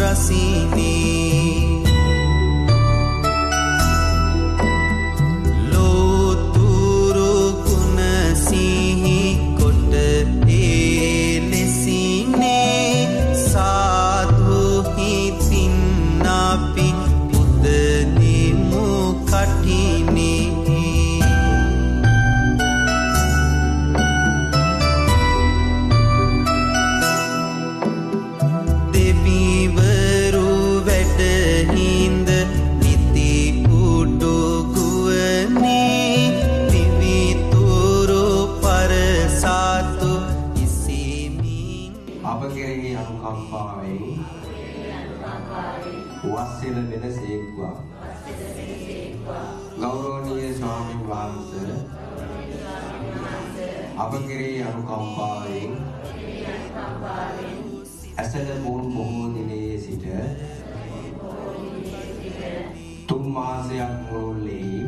රසිනේ ලෝතුරු ගුණ සිහි කොට ඒ ලෙසිනේ සාධු හිතින් අපි පුදනෙමු කටිනේ. දෙවිවරු වැඩ හිඳ නිති උඩු ගුවනේ පිවිතුරු පරසාතු ඉසිමින් අප කෙරෙහි අනුකම්පාවෙන් වස් එළඹෙන සේක්වා. ගෞරවනීය ස්වාමීන් වහන්සේ, අප කෙරෙහි අනුකම්පාවෙන් ඇසළ මුන් බොහෝ දිනයේ සිට 3 මාසයක් මුළුල්ලේ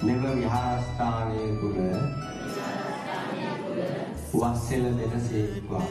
මෙම විහාරස්ථානය තුල වස් එළඹෙන සේක්වා.